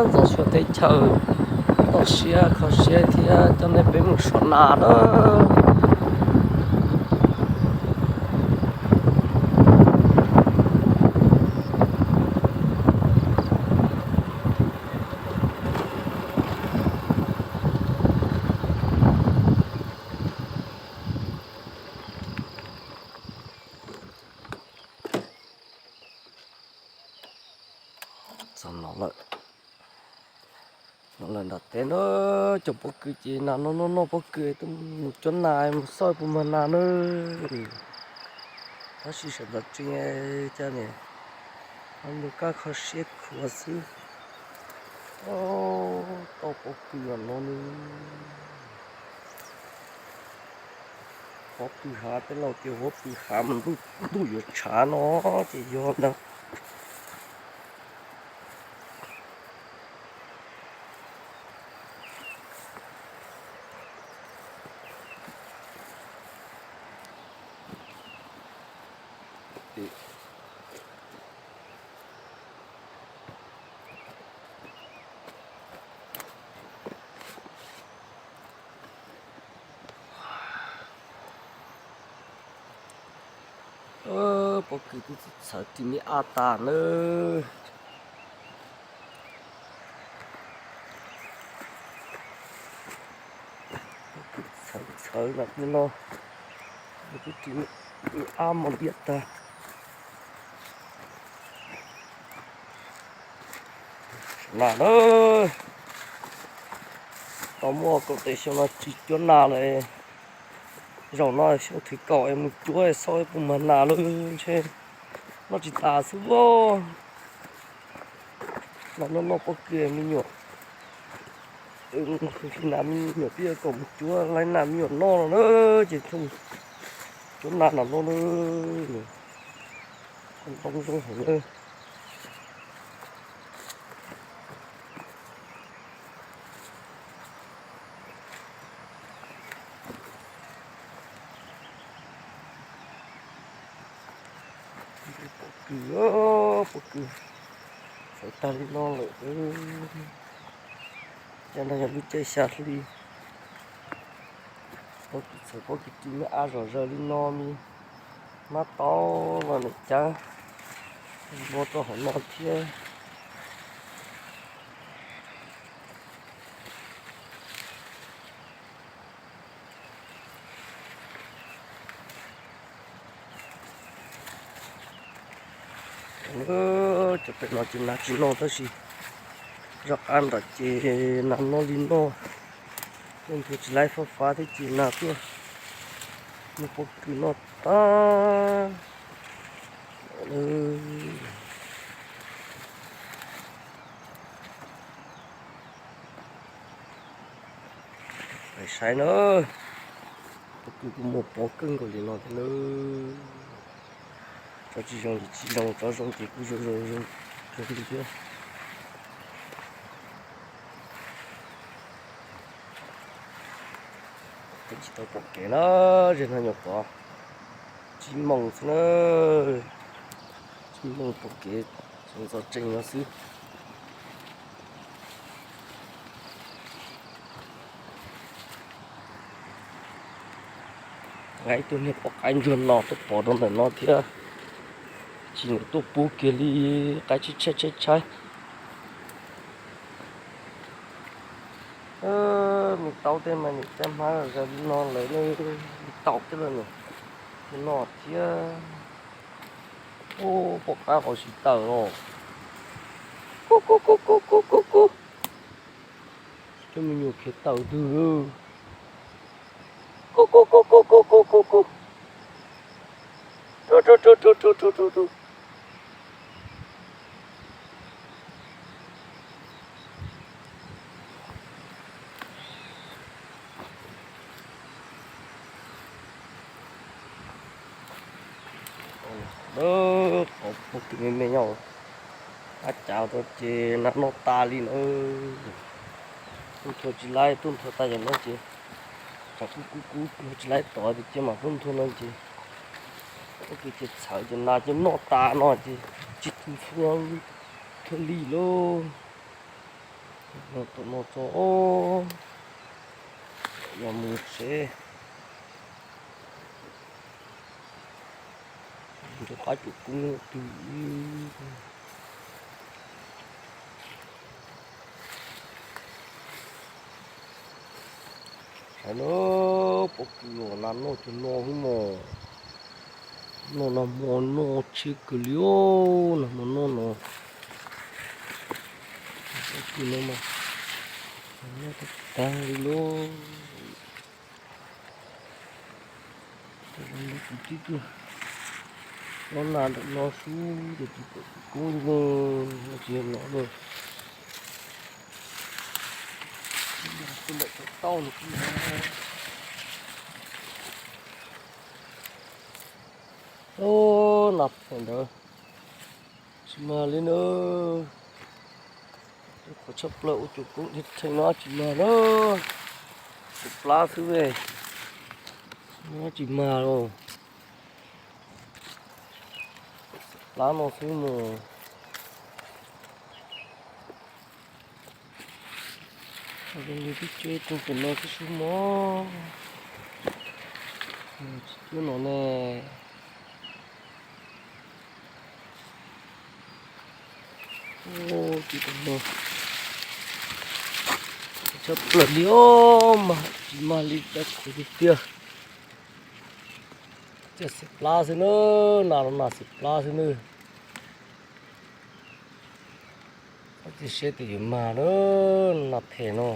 Txog xyuas teb chaws, toj siab kho siab thiab coj nej peb mus sov nas na. Txog no lawm, no lawm nram teb na. Cov pob kws ces nas no noj noj pob kws, tuaj mus cuab nas mus xauj puas mag nas na. Tab sis sawv ntxov tsees cas ne, mus kaj kho siab khuav xwb. Tau pob kws no ne. Pob kws hav, tej laus tias pob kws hav mas ntuj yuav tshav no ces yog ntag. Pob kws twb txhawv ris me ab tas nawb. Txhawv txhawv no, twb ris me ab mos diam tag. Nas na, tau muaj kaum tawm xyoo no tsis cuab nas lawm. Zaum no xyoo thib kaum es mus cuab xauj puas mag nas lawm ntshe noj tsis tas xwb os. Nas noj noj pob kws me nyuam, nas me nyuam twb yuav kom mus cuab laib nas me nyuam noj no na, ces cuab nas no no na, ntoo zoo heev na. Pob kws, pob kws txhawv tag li no lawm. Ces no yog lub caij xya hli, pob kws txhawv pob kws ris me ab zom zaws li no li. Mab taub los niam cab npua rau hauv no thiab. Cov pem no ces nas tsis noj tab sis zaj qab nram ces nas noj li noj. Tuaj nthua tsis laib fab fab thiab ces nas tuaj mus pob kws noj tag. Saib na, pob kws kuj muaj pob kawg nkaus li no thiab na. Tso tsis zoo ces tsis zoo, tso zoo ces kuj zoo zoo zoo li thiab. Tsis tau pom kev na, ze no nyuam qhuav tsib moos xwb na, tsib moos pom kev, txog tsees no xwb. Nqa ib tug niag poj qaib ntsuag no tuaj pov rau ntawm no thiab, tsis nws tuaj pub kiag li, qaib tshaib tshaib tshaib tshaib. Me taub tej mas nim caj hmab zog li no lawm, me taub tej los nim no thiab. Ub, poj qaib qhov tsis tawm los. Kub kub kub kub kub kub kub. Coj me nyuam khiav tawm twg. Kub kub kub kub kub kub kub kub. Rub rub rub rub rub rub rub rub. Qhov pob kws me me nyob, ab cav tau ces nas noj tas li na. Tuaj nthua tsis laib, tuaj nthua tas yam no ces tsam kub kub kub nthua tsis laib tod tiag ces mam tuaj nthua no ces pob kws ces txhawv ces nas ces noj tas no ces tsis nthua, nthua li lauj. Tom no tso, los mus tsev. Rov qab caum koob twg. Saib na, pob kws los nag noj cov no xwb mog. Noj nag hmo noj tshiab kawg li os, nag hmo noj no. Pob kws no mas noj tag tag li lauj. Tus tib tug no nag ntawm no xwb ces tsis pom koob li no, tsis yog no na. Tus ntawm tau tauj no kuj no. Nag phem ntawd tsis mag li na. Qhuav tshaj plaws ua cov koob dhia theem no tsis mag na. Xiav plab xwb ne, no tsis mag los. Xiav plab no xwb mus. Zoo li tib ce rau tus no xwb xwb mog. Tsis cuab no ne. Tsis tau no. Tshaj plaws li os, mag tsis mag li, tau khuv tiag tiag. Xiav plab xwb na, nas los nas xiav plab xwb na. Cia siab tias yuav mag na, nas phem no.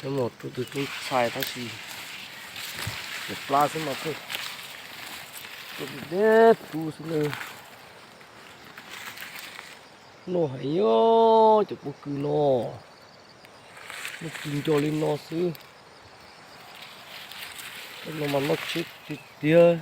Nyob mus rau tus rooj txhais tab sis xiav plab xwb mas thiaj deb deb tub xwb na. Noj heev os cov pob kws no, noj kws nco li no xwb. Tej no mas noj tshiab tiag tiag.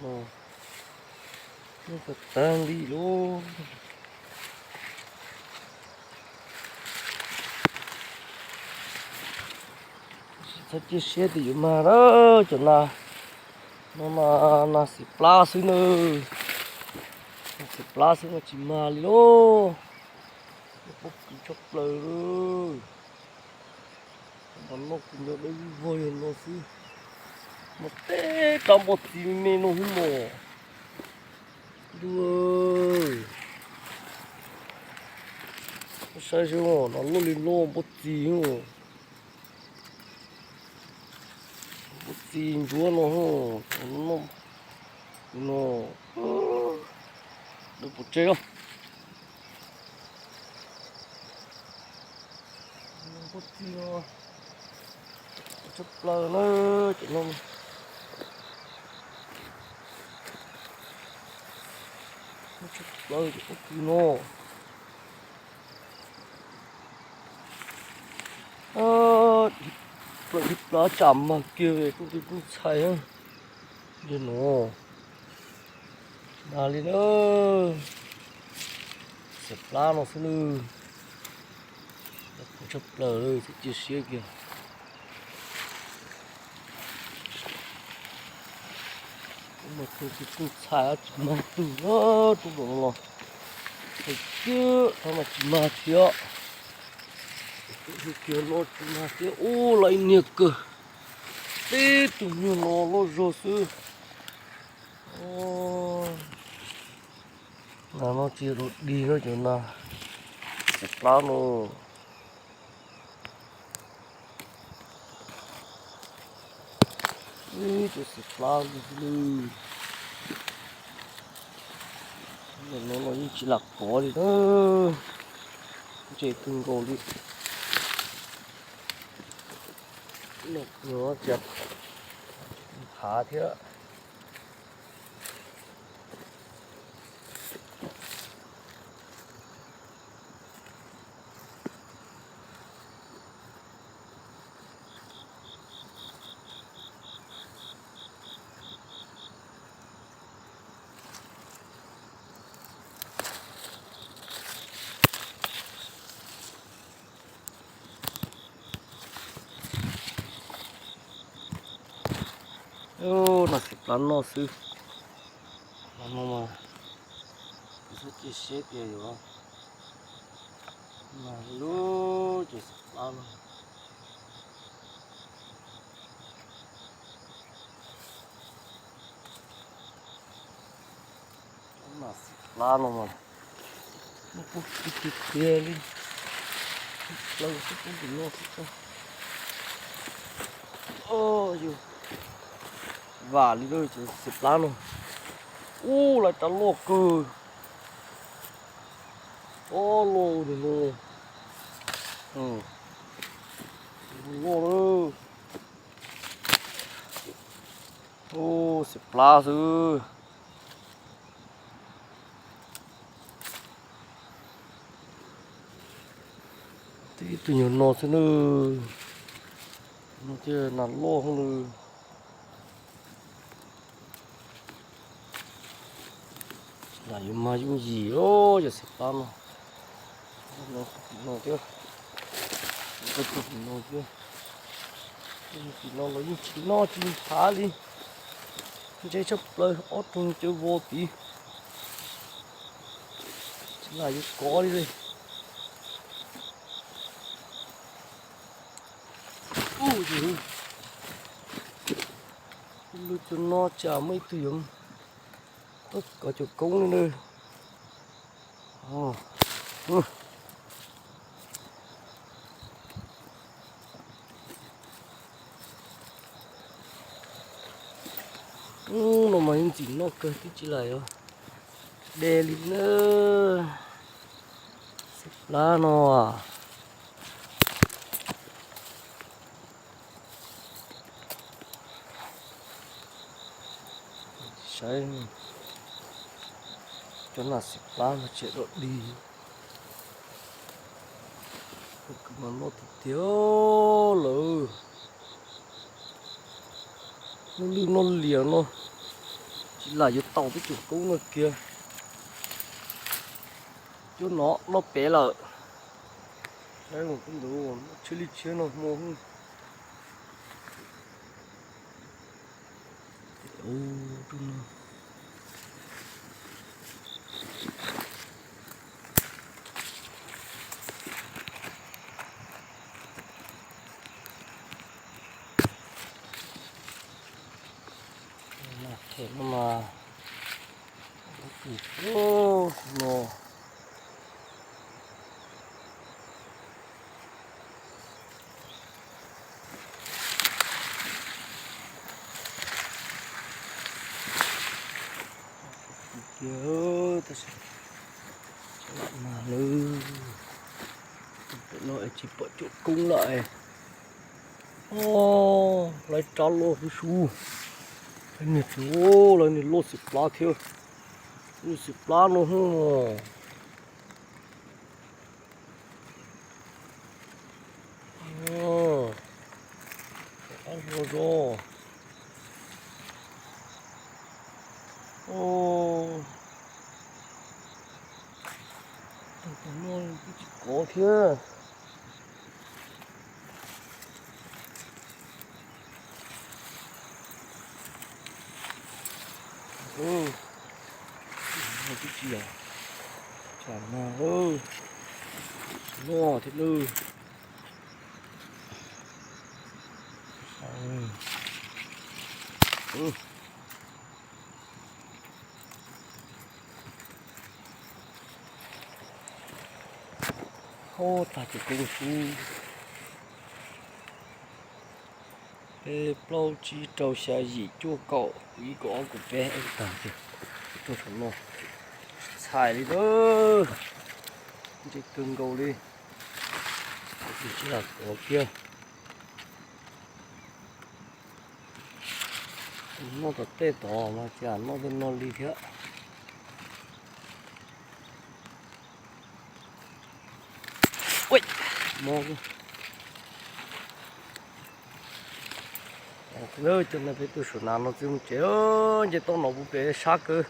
Noj tag tag li lauj. Txhob cia siab tias yuav mag na, cov nas no mas nas xiav plab xwb na. Nas xiav plab xwb mas tsis mag li lauj. Pob kws tshaj plaws. Mas noj kws nco dawb vog yog no xwb. Mas tej rab npua txiv me me no xwb mog. Ntuj, saib seb no loj li loj npua txiv os. Npua txiv ntsuab no, no, no, pov tseg os. Npua txiv no tshaj plaws na, cov no tshaj plaws cov pob kws no. Plaws dib plaws tsam mag kiag rau tus rooj txhais. Yog no, tsis mag li na. Xiav plab no xwb nawb. Tshaj plaws, txhob cia siab kiag. Mas tus rooj txhais tsis mag twg na, rooj no los hais tiag, thov mas tsis mag thiab. Tus kiag no tsis mag thiab, ub, lawv ib niag kawg. Tib tug nyuag no loj zog xwb. Nas no tsis yog dog dig na, cov nas xiav plab no. Ib cov xiav plab no xwb nawb. Ntawm no los yeej tsis lam kov li na. Ntse kawg nkaus li. Noj kawg tias phav thiab. Nas xiav plab noj xwb. Mas no mas kuv txhob cia siab tias yuav Mas lub cov xim plab no. Mas xim plab no mas muaj pub kiag tiag tiag li. Plaws xwb pub tim no xwb. Yus vam li lawm cov xim plab no. Ub, lawv rov loj kawg. Ob loj li no. Loj lawm. Ub, xim plab xwb. Tib tug nyuag no xwb na. No thiaj nas loj heev li. Lam yuav mag yooj yim os, yog xim plab no. No thiab, no thiab. Tim no los yeej tsis noj tsis ntshav li. Ntse tshaj plaws ob tug cawv vos tid. Tsis lam yuav kov li. Ub, lub cov no tsam muaj ib tug yuav tuaj kov cov koob li na. Ub, no mas yeej ntxim noj kawg twb tsis lam yuav de li na. Xim plab no. Saib cov nas xim plab no tseem dog dig. Mas noj tiag tiag lawm. Noj lwj noj liam no, tsis lam yuav tau peb cov koob no kiag. Cuab no noj pem lawm. Saib tus ntawd tshiab li tshiab no hmo. Them no mas no. Kiag tab sis tsis lam mag lawm. Pem no es tsis pom cuab koob lawm. Lawv rov loj huv su. Lawv niag tseem, lawv niag loj xim plab thiab. Lub xim plab no hub. Qab hlo zog. Tus no twb tsis kov thiab. Twb tsis yog tsam no, no thiab lawm. Hauj tag ces kuv xub peb plaub tsib rau xya yim cuaj kaum ib kaum ob kaum peb tag ces tuaj saum no txhais li ntawd, ntse kawg nkaus li. Tsis lam kov kiag. Noj tom tej tod mas cas noj tej no li thiab. Mob. Cov no peb tuaj saum nas no txij mus tsev, nce toj no puv pem sab kawg.